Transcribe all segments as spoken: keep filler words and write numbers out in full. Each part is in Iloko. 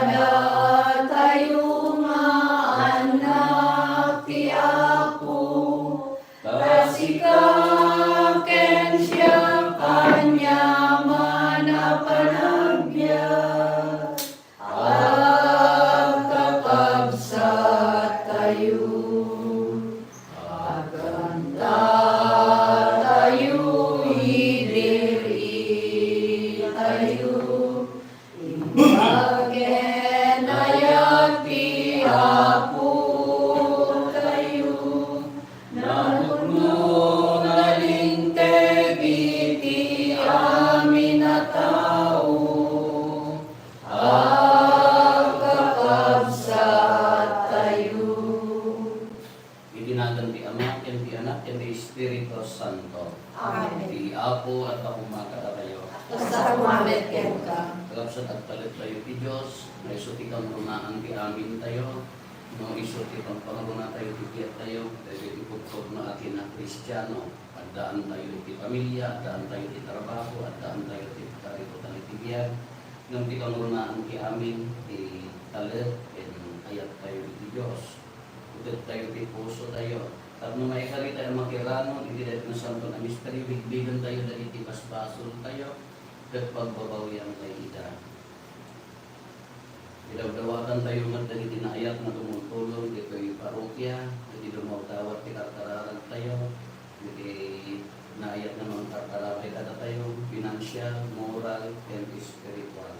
Padatayo nga annak ti Apo, ta sika ken siak aniaman a panagbiag, agkakabsattayo, agantatayo, idi itayo. Imbag ken ayat ti Apotayo, napudno nga nalinteg iti amin a tao, agkakabsattayo. Iti nagan ti Ama, ken ti Anak, ken ti Espiritu Santo. Amen. Ti Apo adda koma kadatayo. Kasta koma met kenka. Kakabsat, agtalektayo ti Dios, nga isu ti kangrunaan ti amintayo, no isu ti pangpangrunatayo ti biagtayo, dagiti pudpudno a kinakristiano, addaantayo iti pamilia, addaantayo iti trabaho, addaantayo iti karikutan iti biag, ngem ti kangrunaan ti amin, ti talek, ken ayattayo iti Dios. Utegtayo ti pusotayo. Tapno maikaritayo a makiranon iti daytoy a nasanto a misterio, bigbigentayo dagiti basbasoltayo, ket pagbabawiantayo ida. Idawdawatantayo met dagiti naayat nga tumultulong ditoy parokia, iti dumawdawat ti karkararagtayo, iti naayat nga mangkarkararag kadatayo, pinansial, moral, ken espiritual.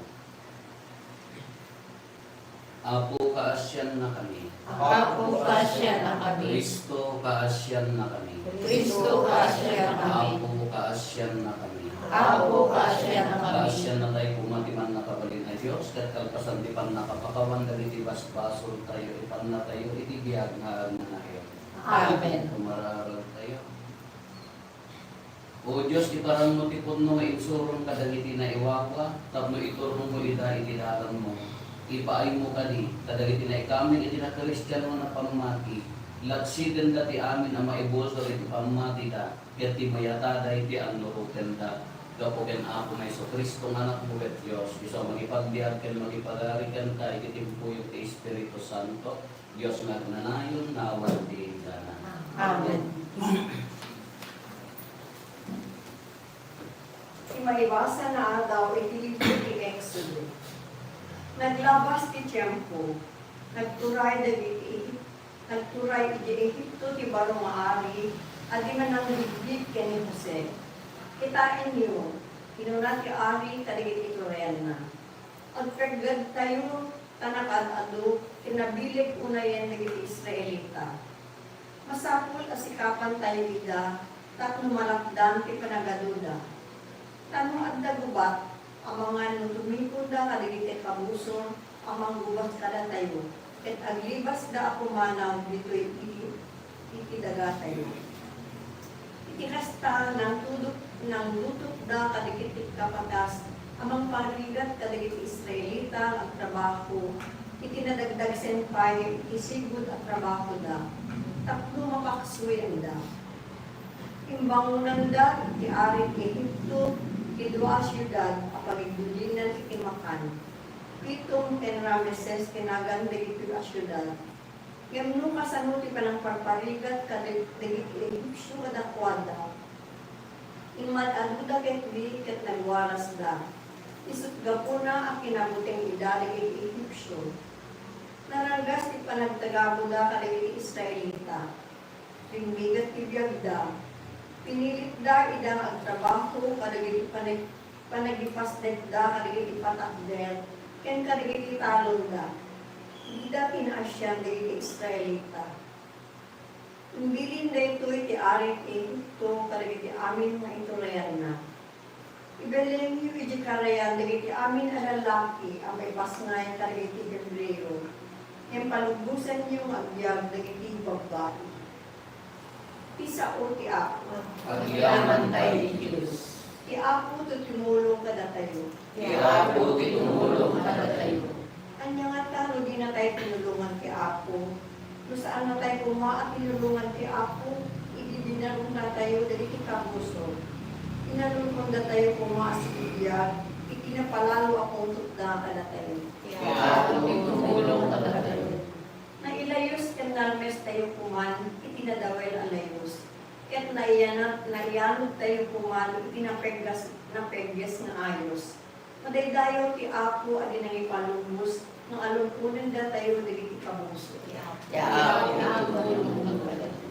Apo, kaasiannakami. Apo, kaasiannakami. Cristo, kaasiannakami. Cristo, kaasiannakami. Apo, kaasiannakami. Apo, kaasiannakami. Kaasiannatayo koma ti mannakabalin a Dios, ket kalpasan ti pannakapakawan dagiti basbasoltayo, ipannatayo iti biag nga agnanayon. Amen. Umararagtayo. O Dios, iparanmo ti pudno nga insurom kadagiti naiwawaa tapno iturongmo ida iti dalanmo. Ipaaymo kadi kadagiti naikamin iti nakristiano a pammati. Lagsitenda ti amin a maibusor iti pammatida, ket ti mayatada iti annurotenda. Gapu ken Apo nga Jesu-Cristo nga Anakmo ket Dios, isu a mangipagbiag ken mangipagari kenka iti timpuyo ti Espiritu Santo, Dios nga agnanayon nga awan ti inggana. Amen. Ti maibasa nga aldaw iti libro ti Exodo. Naglabas ti tiempo, nagturay dagiti Egip-, nagturay idiay Egipto ti baro nga ari a di manangbigbig ken ni Jose. Kitaenyo, kinuna ti ari kadagiti iturayanna. Agkargagtayo ta nakaad-adu ken nabileg unayen dagiti Israelita. Masapul a sikapantayo ida tapno malapdan ti panagaduda. Ta no adda gubat, amangan no tumiponda kadagiti kabusor a manggubas kadatayo, ket aglibasda a pumanaw ditoy idi iti dagatayo. Iti kasta, nangtudot-, nangdutotda kadagiti kapatas a mangparigat kadagiti Israelita nga agtrabaho iti nadagdagsen pay iti sigud a trabahoda tapno mapaksuenda. Imbangonanda iti ari ti Egipto ti dua a siudad a pagiggudinan iti makan. Pitom ken Rameses ti nagan dagitoy a siudad. Ngem no kasano ti panangparparigat kadag-, dagiti Egipsio kadakuada, imman-aduda ketdi ket nagwarasda. Isut' gapuna a kinabuteng ida dagiti Egipsio. Naranggas ti panagtagabuda kadagiti Israelita. Bimbiget ti biagda. Pinilitda ida nga agtrabaho kadagiti panag-, panagipasdetda kadagiti patakder ken kadagiti talonda. Dida pinaasian dagiti Israelita. Imbilin daytoy ti ari ti Egipto kadagiti amin nga iturayanna. Ibellengyo idiay karayan dagiti amin a lalaki a maipasngay kadagiti Hebreo, ngem palubbosanyo nga agbiag dagiti babbai. Ti sao ti Apo. Agyamankay, Dios. Ti Apo ti tumulong kadatayo. Ti Apo ti tumulong kadatayo. Ania ngata no dinatay tinulongan ti Apo? No saannatayo koma a tinulongan ti Apo, idi dinarumnatayo dagiti kabusor, inanulkondatayo koma a sibibiag iti napalalo a pungtotda kadatayo. Ti Apo ti tumulong kadatayo. Nailayus ken nalmestayo koman iti nadawel a layus, ket naiyanat-, naiyanodtayo koman iti napeggas-, napegges nga ayos. Madaydayaw ti Apo a di nangipalumbos no alun-onendatayo dagiti kabusor. Ti Apo ti tumulong kadatayo.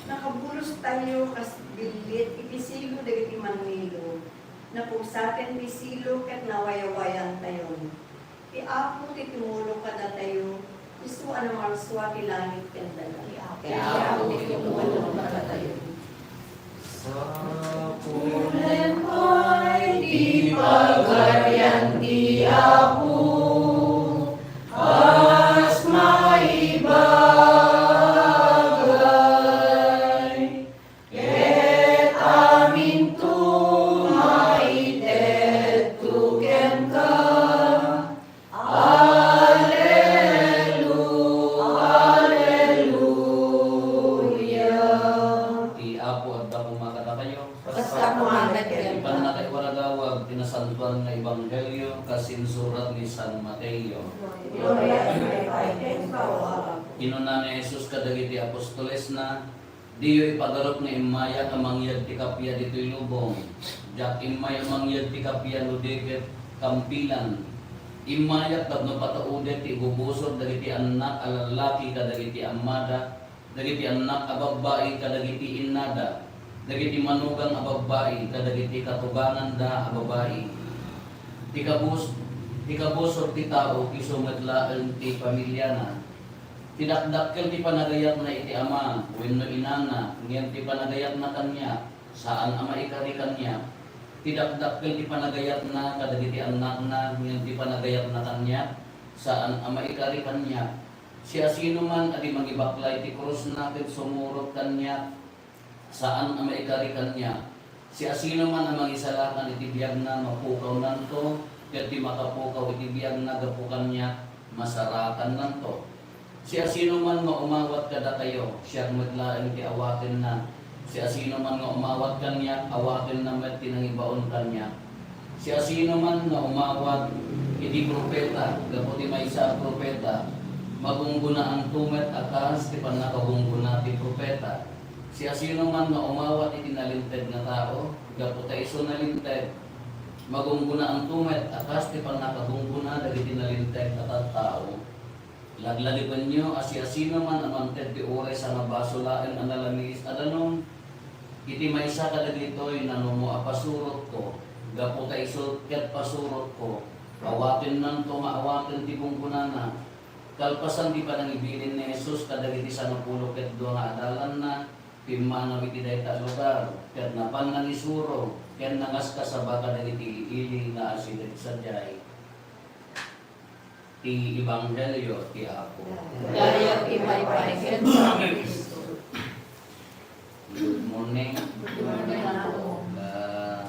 Nakabulostayo kas billit iti silo dagiti mannilo. Napugsaten ti silo ket nawayawayantayon. Ti Apo ti tumulong kadatayo, isu a namarsua ti langit ken daga. Ti Apo ti tumulong kadatayo. Sapulen pay ti Pagarian ti Apo, kas maibagay, ket aminto maitedto kenka. Alelu-, Aleluya! Ti Apo adda koma kadakayo. Kasta koma met kenka. Ti pannakaiwaragawag ti nasantoan nga ebanghelio kas insurat ni San Mateo. Gloria a Dios, kenka, O Apo. Kinuna ni Jesus kadagiti apostolesna, "Diyo ipagarup nga immayak a mangyeg ti kappia ditoy lubong. Diak immay a mangyeg ti kappia no di ket kampilan. Immayak tapno patauden ti ibubusor dagiti annak a lallaki kadagiti ammada, dagiti annak a babbai kadagiti innada, dagiti manugang a babbai kadagiti katuganganda a babai. Ti kabus-, ti kabusor ti tao isu met laeng ti pamiliana." Ti dakdakkel ti panagayatna iti ama wenno inana, ngem ti panagayatna kaniak, saan a maikari kaniak. Ti dakdakkel ti panagayatna kadagiti annakna, ngem ti panagayatna kaniak, saan a maikari kaniak. Siasinoman a di mangibaklay ti krusna ket sumurot kaniak, saan a maikari kaniak. Siasinoman a mangisalakan iti biagna, mapukawnanto, ket ti makapukaw iti biagna gapu kaniak, masarakannanto. Siasinoman nga umawat kadakayo, siak met laeng ti awatenna. Siasinoman nga umawat kaniak, awatenna met ti nangibaon kaniak. Siasinoman nga umawat iti profeta gapu ti maysa a profeta, magunggonaanto met a kas ti pannakagunggona ti profeta. Siasinoman nga umawat iti nalinteg nga tao gapu ta isu nalinteg, magunggonaanto met a kas ti pannakagunggona dagiti nalinteg a tattao. Laglagipenyo a siasinoman a mangted ti uray sangabasolaen a nalamiis a danum iti maysa kadagitoy nanumo a pasurotko, gapu ta isu ket pasurotko, awatennanto nga awaten ti gunggonana. Kalpasan ti panangibilin ni Jesus kadagiti sangapulo ket dua nga adalanna, pimmanaw iti dayta a lugar, ket napan nangisuro ken nangaskasaba kadagiti ili-ili nga asideg sadiay. Ti Ebanghelio ti Apo. Dayag ti paypay ken San Cristo. Good morning. Good morning, Apo. Ah,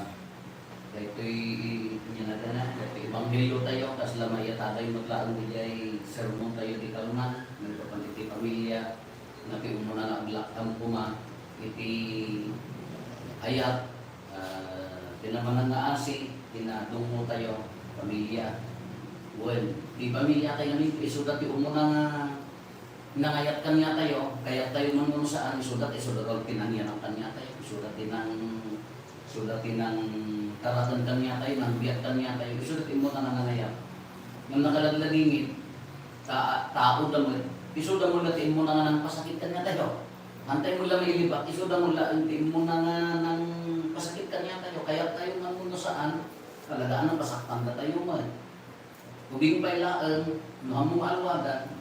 daytoy, ania naganna, daytoy Ebanghelio tayo, kasla maiyatagay met laeng idiay sermon tayo ti kalman, maipapan iti pamilia, nga ti umuna nga aglakkam koma iti ayat, ah, ti namangan nga asi, ti nadungngotyo, pamilia. Wen, ti pamilia tayo ngamin, isuda ti umuna nga nangayat kaniatayo, kayat tayo man no saan, isuda, isuda ti nangiyanap kaniatayo, isuda ti nang Isuda ti nangtaraken kaniatayo, nangbiag kaniatayo, isuda ti immuna nga nangayat. Ngem nakalaglagiit, ta-, tao da met, isuda met la ti immuna nga nangpasakit kaniatayo. Antay met la mailibat, isuda met la ti immuna nga nangpasakit kaniatayo. Kayat tayo nga no saan, talaga a nangpasaktan datayo met. Ubing pay laeng, no ammom nga alwadan,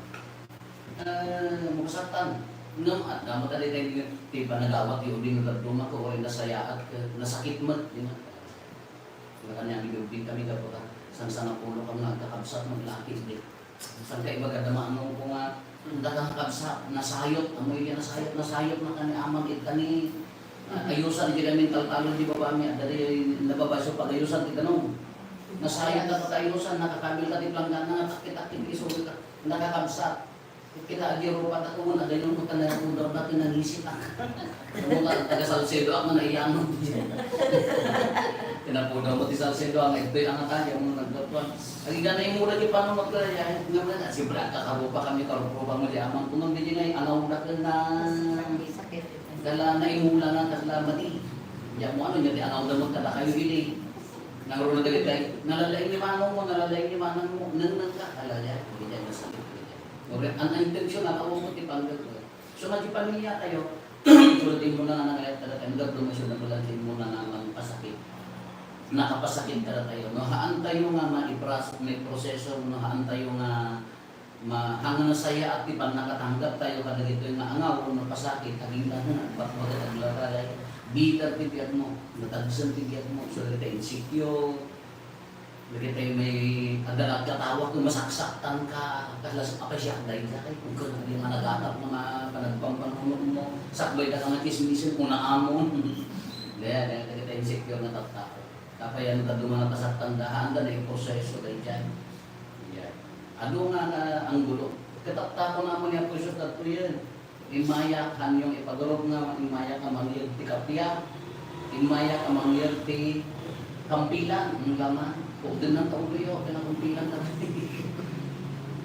eh, mapasaktan. Ngem adda met daytoy ti panagawat ti ubing nga dadduma ket uray nasayaat ket nasakit met, di ba? Nga kaniami ti ubing kami gapu ta sangsangapulo kami nga agkakabsat, maglaki, di. Saan ka ibaga, dama, ano ko nga, ang daga nga kabsat, nasayot, amoy nga nasayot, nasayot na kaniaman, it kani, ah, ayusan, di kami taltalo, di ba, mi, adda di nababay so pag-ayusan, ti tanong. Nasayot na pag-ayusan, nakakabil ka ti planggana, nga takit-takit, iso ka, nakakabsat. Kita agi rupa ta kun, agay nung kuta na pudor na ti nangisip ak. Ano ka, taga Salcedo ak nga naiyanon. Kinapudaw mo ti Salcedo, ang ito'y ang akaya mo nagdatuan. Agi ka naimula di panunot ka, ya, nga man, ah, siyempre, agkakarupa kami, karupa mo di amang kuno, di ngay, angaw na ka na. Sakit. Dala naimula nga, kasla mati. Ya mo ano, nya di angaw na mo, kada kayo ini. Nangro na dagitay, nalalaing ni manong mo, nalalaing ni manang mo, nang nang ka, alala, hindi dyan, masakit, hindi dyan. Uri, ang, ang intensyon, ang awang mo, ti panggal ko. So, nga di pamilya tayo, tulad din mo na nga nangayat talaga, ang gablo mo siya na pala, di mo na naman pasakit. Nakapasakit talaga tayo, no? Haan tayo nga maipras-, may proseso, no? Haan tayo nga ma-, hanga nasayaat ti pannakatanggap tayo kadagitoy nga angaw, no? Pasakit, aging ano, bakbagat, aglaray, bitter ti biag mo, natagsen ti biag mo, so, dagita insecure, Dagiti may adda nga agkatawag nga masaksaktan ka, kasla apay siak daydiay, kung kunam nga nagatap nga ma-, panagpampanunot mo, sakbay da ka nga tsismisen, unaamon. Daydiay, dagiti insecure nga tattao. Apay yan, ta duman a kasaktan da, haanda na iproseso daydiay. Yan. Adu nga, nga anggulo. Katattao naman ni Apo Jesus, tatlo yan. Immayak, hanyong ipagarup nga immayak a mangyeg ti kappia, immayak a mangyeg ti kampilan, nga man, kugdennan ta uloyo, kanakampilan ta.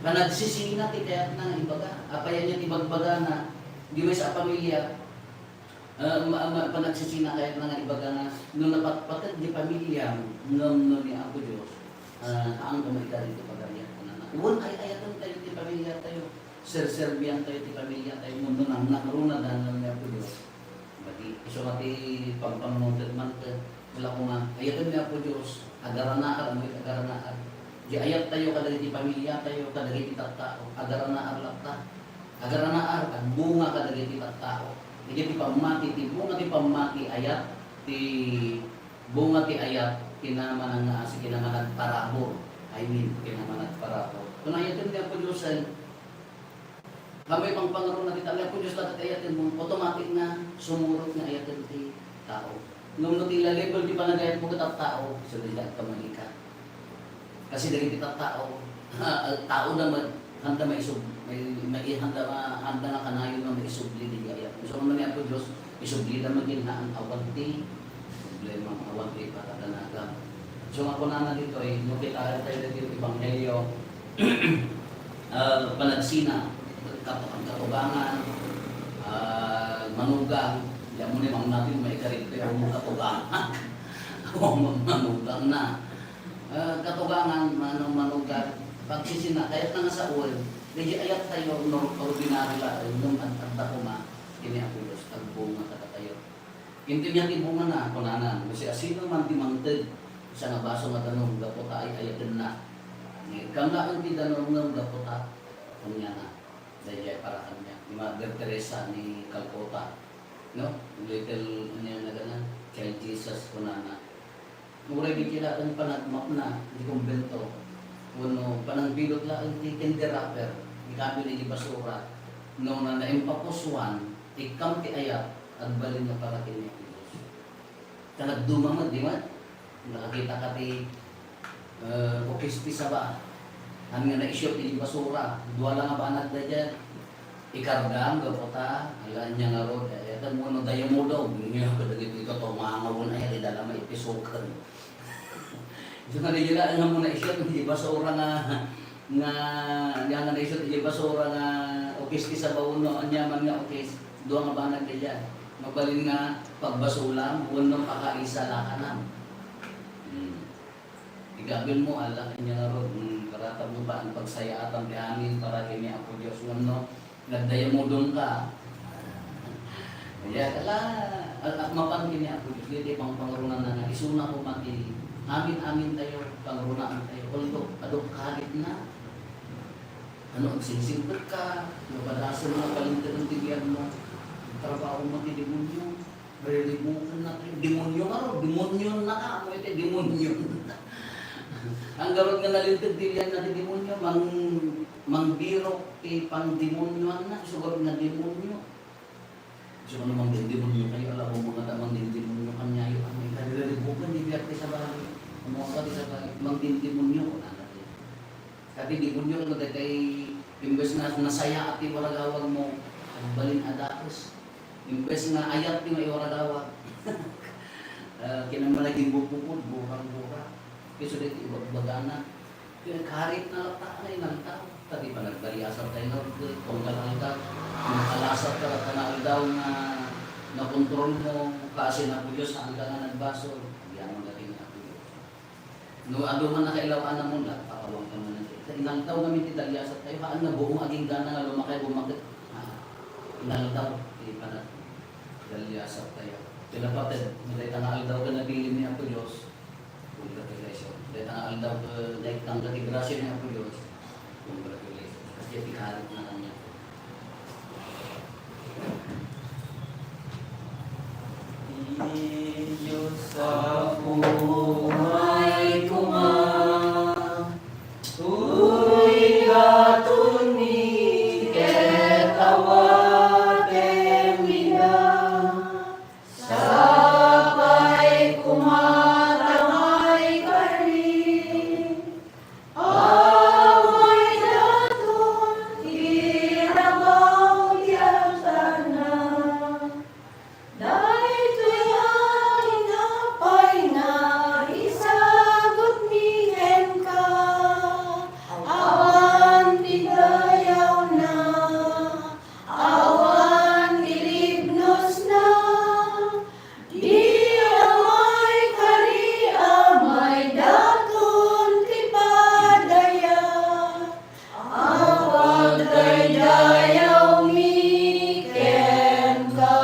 Panagsisina ti kayatna nga ibaga. Apay ania ti bagbagana, di maysa a pamilya, ah, ma-, ma-, panagsisina kayatna nga ibaga nga, no napatpateg di pamilya, ngem no ni Apo Dios, ah, haanka maikari ti pagarian, kunana. Wen, ay-ayaten tayo ti pamilya tayo. Serserbian tayo ti pamilya tayo, ngem no nang-, nangruna dangan ni Apo Dios. Bagi, isu nga ti pampanunoteg man ket, wala koma, ayaten ni Apo Dios, agaranaar, ammoy agaranaar. Di ayat tayo kadagiti pamilya tayo, kadagiti tattao, agaranaar latta. Agaranaar, agbunga kadagiti tattao. Idi ti pammati, ti bunga ti pammati, ayat, ti bunga ti ayat, kinamanangaasi, kinamanagparabur. I mean, kinamanagparabur. Kun ayaten ni Apo Dios, ay, Kammay pangpangruna ti tao, Apo Dios, latta ti ayaten mo, automatic nga sumurot nga ayaten ti tao. Ngem no ti la-, level ti panagayat mo ket a tao, isu dayta agkamali ka. Kasi dagiti tattao, tao da met, handa maisub-, may, may, handa ma-, handa nga kanayon nga maisubli ti gayat. So, ano ni Apo Dios, Isublida met ken haan awan ti problema, awan ti ipakadanagan. So, nga kunana ditoy, no, kitaen tayo ditoy ebanghelio, ah, panagsina, kat-, katugangan, ah, manugang, di mo ni Ma'am Natin, may karito yung katugangan. O, manugang na. Ah, katugangan, mano-, manugang, pagsisina, kayat na nga sa uwan, medyo ayat tayo, nor-, ordinaryo la, yung ad-, adda kuma, Ken ni Apo Dios, agbunga kadatayo. Inton nia ti bungana, kunana, no siasinoman ti mangted iti sanga baso nga danum gapu ta ay-ayatenna. Ikkam laeng ti danum ngem gapu ta, ania na, daydiay para kaniak. Ni Mother Teresa ni Calcutta, no? Little, ania na gana, Child Jesus, kunana. Uray daydiay laeng panagmapna iti kumbento, wenno panangbilot laeng ti candy wrapper, ikabil iti basura, no, na naimpapusuan, ikkam ti ayat, agbalin nga para ken ni Apo Dios. Ta nagduma met, di met? Nakakita ka ti, eh, ukis ti saba. Haan nga naisut iti basura, dua la nga banag daydiay. Ikargam gapu ta, ala, ania ngarud, eh, ita mo no dayamudog, nia kadagiti ito, tumangaw na, iti dala, maipisukan. So, nga di la, nga mo naisut, di basura nga, nga, ania nga naisut, di basura nga, ukis ti sabaw, no, ania man nga ukis, dua nga banag daydiay. Mabalin nga, pagbasulam, wenno pakaisalakanam. Hmm. Igabil mo, ala, ania ngarud, mm, karatan mo ba ang pagsayaatan ti amin para ken ni Apo Dios wenno nagdayamudong ka? Aya, ala, al-, at mapan ken ni Apo Dios, daydiay pangpangrunana nga isuna koma ti amin-amin tayo, pangrunaan tayo, although, adu kalit na. Ano, agsingsingpet ka, napadasan mo, palinteden ti biag mo, trabaho mo ti demonyo. Riribuken na ti demonyo ngarud, demonyo na ka, mo iti demonyo. Ang garud nga nalinteg ti biag na ti demonyo, mang-, mangbirok ti pangdemonyoanna, isu garud nga demonyo. So, ano, mangdemonyo kayo, ala mo nga ta mangdemonyo kanyayo, ano, ikaw, riribuken ti biag ti sabali. Ano ka ti sabali? Mangdemonyo, ano, ti. Ket ti demonyo, ano, daytoy Imbes nga nasayaat ti waragawagmo, agbalin a dakes. Imbes nga ayat ti maiwaragawag, ah, kinamala naging bupupod, burak-burak. Isu daytoy ibagbagana. Kaya karit na latta nga inaldaw. Ta di pa nagdaliasat tayo nga, tunggal aldaw. Nakalasat ka latta nga aldaw nga nakontrol mo, kasi na po Diyos, saan ka nga nagbasol. Diyan mo na rin ako. No, adu man nakailaw, anam mo, nagpakawang ka man na. Inaldaw namin ti daliasat tayo, haan nga buong aging gana nga lumakay, bumakit. Ah, inaldaw, ti panat-, daliasat tayo. Pinapatid, dayta nga aldaw ken napili ni Apo Dios. Congratulations. Dayta nga aldaw, eh, naikkan ka ti grasya ni Apo Dios. Congratulations. Kasi ti karit na kanya. Ti Dios Apo, may kuma, tuy daton mi ket awatem ida. Sapay kuma ta maikari, a may daton ti rabaw ti altarna. Daytoy a tinapay nga isagut mi kenka, awan ti dayawna, awan ti libnosna, di a maikari a may daton ti padaya a pagdaydayaw mi kenka.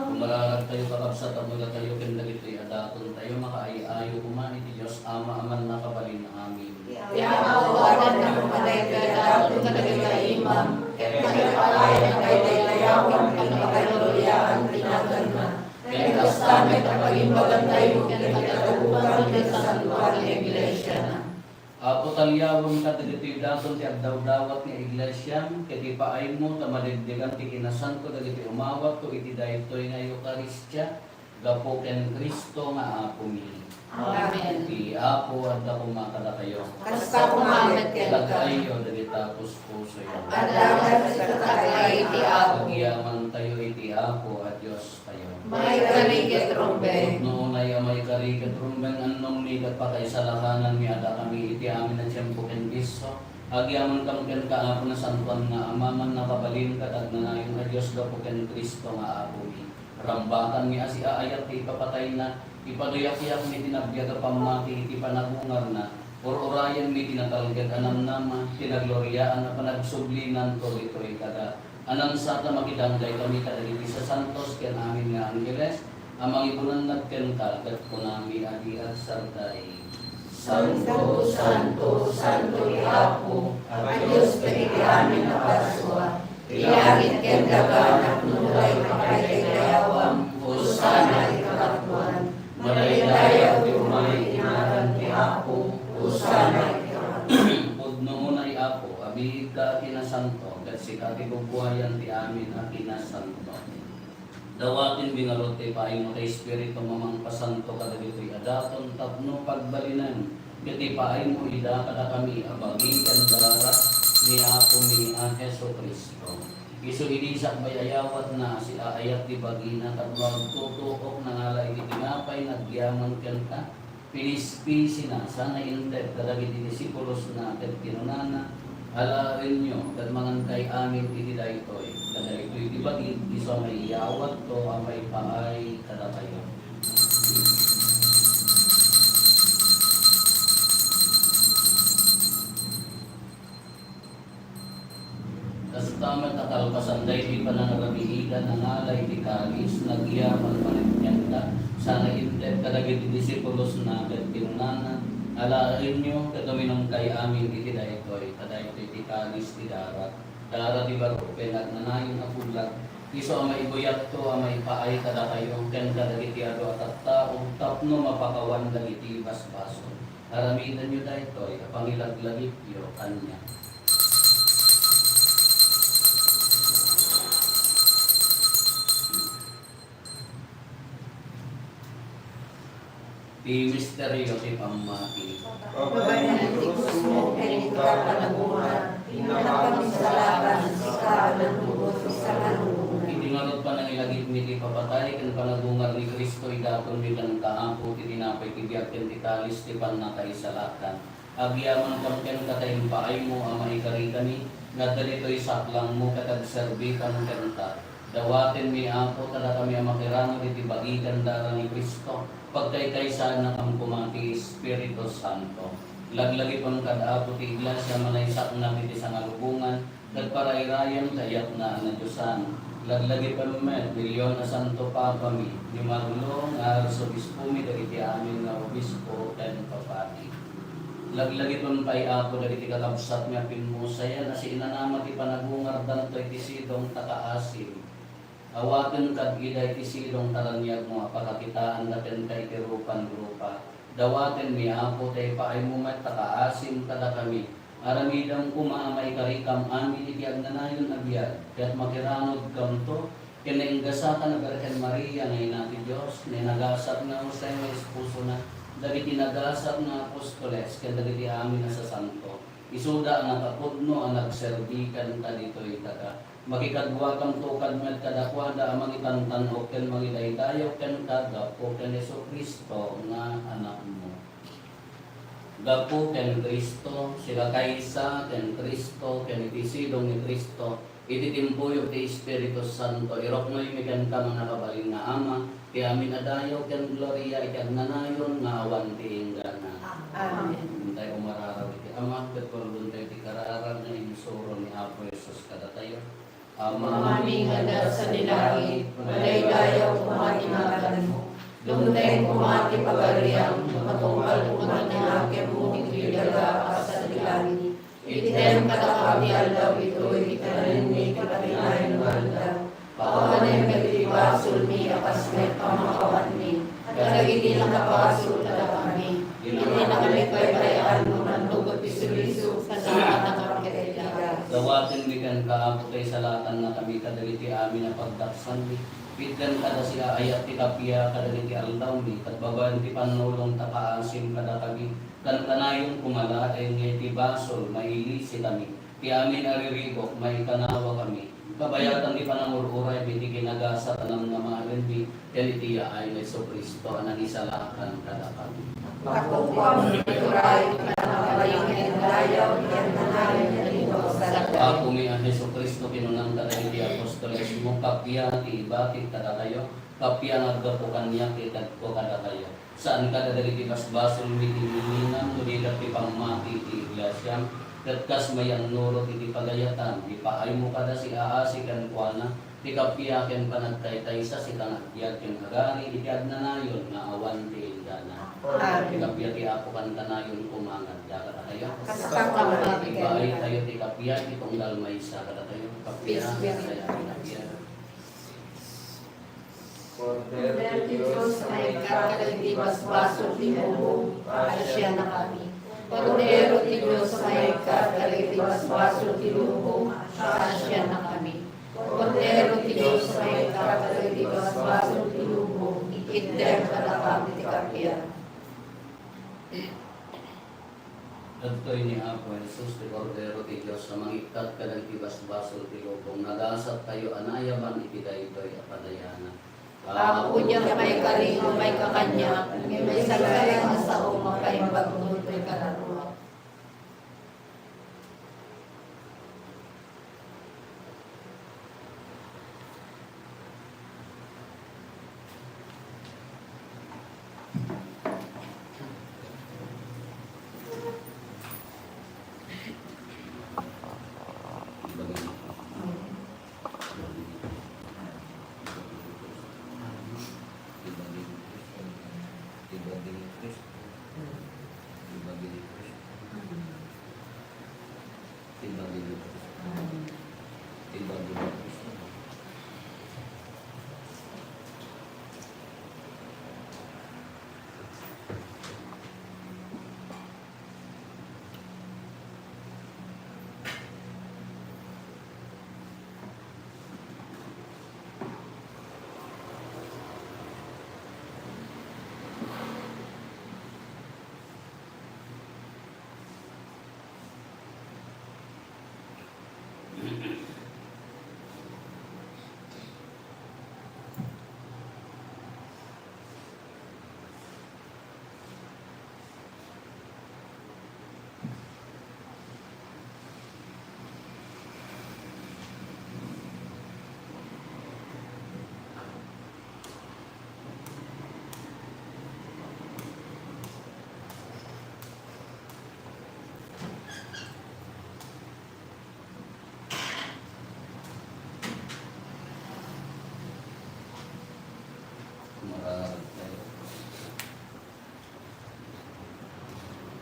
Kumararag tayo, kakabsat, a mula tayo ken dagitoy a daton tayo, makaay-ayo koma iti Dios Ama a mannakabalin amin. Ti Apo, awadanmo daytoy a daton kadagiti imam, ket pagpaayan a pagdaydayawan ken paggloriaan ti naganna. Ken kasta met a pagimbagantayo ken ti kadakupan ti santuan nga iglesiana. Apo, taliawem kadagitoy daton ti agdawdawat nga iglesiam, ket ipaaymo ta madegdegan ti kinasanto dagiti umawatto iti daytoy nga Eukaristia, gapu ken Cristo nga Apomi. Amen. Ti Apo adda koma kadakayo. Kasta koma met kenka. Itagkayyo dagita puspusoyo. Adda met iti itagkay ti Apo. Agyamantayo iti Apo a Diostayo. Maikari ket rumbeng. Pudno unay a maikari ket rumbeng, annongmi ket pakaisalakanan mi a dakami iti amin a tiempo ken bisso. Agyamankami kenka, Apo, nasantoan nga Ama, mannakabalin ket agnanayon a Dios, gapu ken Cristo nga Apomi. Rambakanmi a siaayat ti ipapatayna, ipaduyakyak mi ti nabiag a pammati iti panagungarna, ur-urayenmi ti natalged a namnama, ti nagloriaan a panagsublinan ditoy kada a nansata makidanggay kami kadagiti sasantos ken amin nga anggeles a mangibunan kenka, ket kunami a di agsardai. Santo, santo, santo ti Apo a Dios dagiti amin a parsua. Ti langit ken daga napnona iti pagdaydayawan. Hosanna iti kangatoan. Madaydayaw ti umay iti ngaran ti Apo. Hosanna iti kangatoan. Pudno unay, Apo, a biigka a kinasanto, ket sika ti bubuayan ti amin a kinasanto. Dawatenmi ngarud ti ipaaymo ti Espiritu a mangpasanto kadagitoy a daton tapno pagbalinen ket ipaaymo ida kadakami a bagi ken dara ni Apomi a Jesu-Cristo. Isu idi sakbay a yawatna a siaayat ti bagina tapno agtutuok, nangala iti tinapay, nagyaman kenka, pinispisina, sana inted kadagiti disipulosna ket kinunana, "Alaenyo ket mangankay amin iti daytoy. Ta daytoy ti bagik, isu a maiyawatko a maipaay kadakayo." Kasta met a kalpasan daytoy panangarabiidan, nangala iti kalis, nagyaman manen kaniak, sana inted kadagiti disipulosna ket kinunana, "Alaenyo ket uminumkay amin iti daytoy, ta daytoy ti kalis ti dara, dara ti baro ken agnanayon a pulak, isu a maibuyatko a maipaay kadakayo ken kadagiti adu a tattao tapno mapakawan dagiti basbasol." Aramidenyo daytoy a pangilaglagipyo kaniak. Ti misterio ti pammati. Babaen ti krusmo ken iti panagburat, ti nakaam Awatenmi kenka, Apo, ti tinapay ti biag ken ti kalis ti pannakaisalakan. Agyamankam kenka ta impaaymo a maikarikami, nga adda ditoy saklangmo ket agserbikam kenka. Dawatenmi, Apo, kadakami a makiranod iti bagi ken dara ni Cristo, pagkaykaysaennakam koma ti Espiritu Santo. Laglagipem kad, Apo, ti Iglesia a manaysaknap iti sangalubongan, ket parairayam ti ayatna a nadiosan. Laglagipem met ti Leon a Santo Papami, ni Marlo nga Arsobispomi, dagiti amin nga obispo ken papadi. Laglagipem pay, Apo, dagiti kakabsatmi a pimmusayan a siinanama ti panagungardanto iti sidong ta kaasim. Awaten kad ida iti sidong ta raniagmo a pakakitaanda kenka iti rupan-rupa. Dawatenmi, Apo, ta ipaaymo met ta kaasim kadakami. Aramidem koma a maikarikam amin iti agnanayon a biag, ket makiranodkamto ken nainggasakan a Birhen Maria nga Ina ti Dios, ni nagasat nga Jose nga esposona, dagiti nagasat nga apostoles, ken dagiti amin a sasanto. Isuda a nakapudno a nagserbi kenka ditoy daga. Makikaduakamto kad met kadakuada a mangitantan-ok ken mangidaydayaw kenka gapu ken Jesu-Cristo nga Anakmo. Gapu ken Cristo, sika kaysa ken Cristo, ken iti sidong ni Cristo, iti timpuyog ti Espiritu Santo, iruknoymi kenka, mangakabalin nga Ama, ti amin a dayaw ken gloria iti agnanayon nga awan ti inggana. Amen. Intayo umararaw iti Ama, ket purdoentayo ti kararag nga insuro ni Apo Jesus kadatayo. Ama, Amami nga adda sadi langit, madaydayaw koma ti ngaganmo. Dumteng koma ti pagariam, matungpal koma ti nakemmo iti daga a kas iti langit. Itdem kadakami ti aldaw itoy, ikanenmi iti patinayon nga aldaw. Pakawanem dagiti basolmi a kas met pamakawanmi kadagiti nakabasol kadakami. Iti nakalipaybay-an, mangtugod ti suliso, kasalakan ket ti pigas. Dawatenmi kenka, Apo, ta isalakannakami kadagiti amin a pagdaksanmi. Itdem kada siaayat ti kappia kadagiti aldawmi, ket babaen ti pannulong ta kaasim kadakami. Kankanayon koma laeng nga iti basol, mailisikami. Ti amin a riribuk, maikanawakami. Kabayatan ti panangur-uraymi iti kinagasat a namnamaerenmi, ken iti yaay ni Jesu-Cristo a nangisalakan kadakami. Pakukuam iti uray, panangabalin ken dayaw, ken nanayon iti Dios a Apo mi a Jesu-Cristo, kinunam kadagiti apostolesmo, kappia ti ibatik kadakayo, kappia nga aggapu kaniak ti itedko kadakayo. Saan kadagiti basbasolmi ti ngilinam no diak ti pammati iti iglesiam, ket kas mayannurot iti pagayatan, ipaaymo kada siaasi kenkuana, ti kappia ken panagtaytaysa, sika nga agbiag ken agari iti agnanayon nga awan ti inggana. Amen. Ti kappia ti Apo kankanayon koma nga adda kadatayo. Kasta koma. Ibaay tayo ti kappia iti tunggal maysa kadatayo. Kappia. Peace be with you. Kappia. Kordero ti Dios a maikkat kadagiti basbasol ti lubong, paasiannakami. Kordero ti Dios a maikkat kadagiti basbasol ti lubong, paasiannakami. Kordero ti Dios a maikkat kadagiti basbasol ti lubong, itdem kadakami ti kappia. Dagitoy ni Apo Jesus, ti Kordero ti Dios a mangikkat kadagiti basbasol ti lubong, nagasat tayo a nayaban iti daytoy a padayanak. Apo, diak maikari nga maikakaniak, ngem isalsalay nga sao nga maimbag ditoy kadakuak.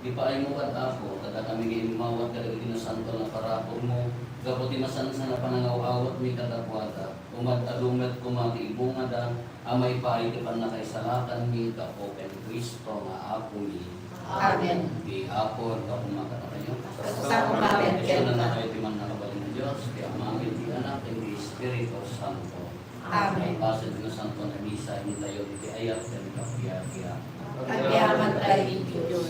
Ipaaymo kad, Apo, kadakami nga immawat kadagiti nasanto nga parapurmo, gapu ti masansan a panangaw-awatmi kadakuada. Umad-adu met koma ti ibungada a maipaay ti pannakaisalakanmi gapu ken Cristo nga Apomi. Amen. Ti Apo aggapu kadakayo. Kasano manen kenka? Bendisyonannakayo ti Mannakabalin a Dios, ti Ama, ken ti Anak, ken ti Espiritu Santo. Amen. Pasen ti Nasanto a Misa, intayo iti ayat ken kapiapiat. Agyaman tayo iti Dios.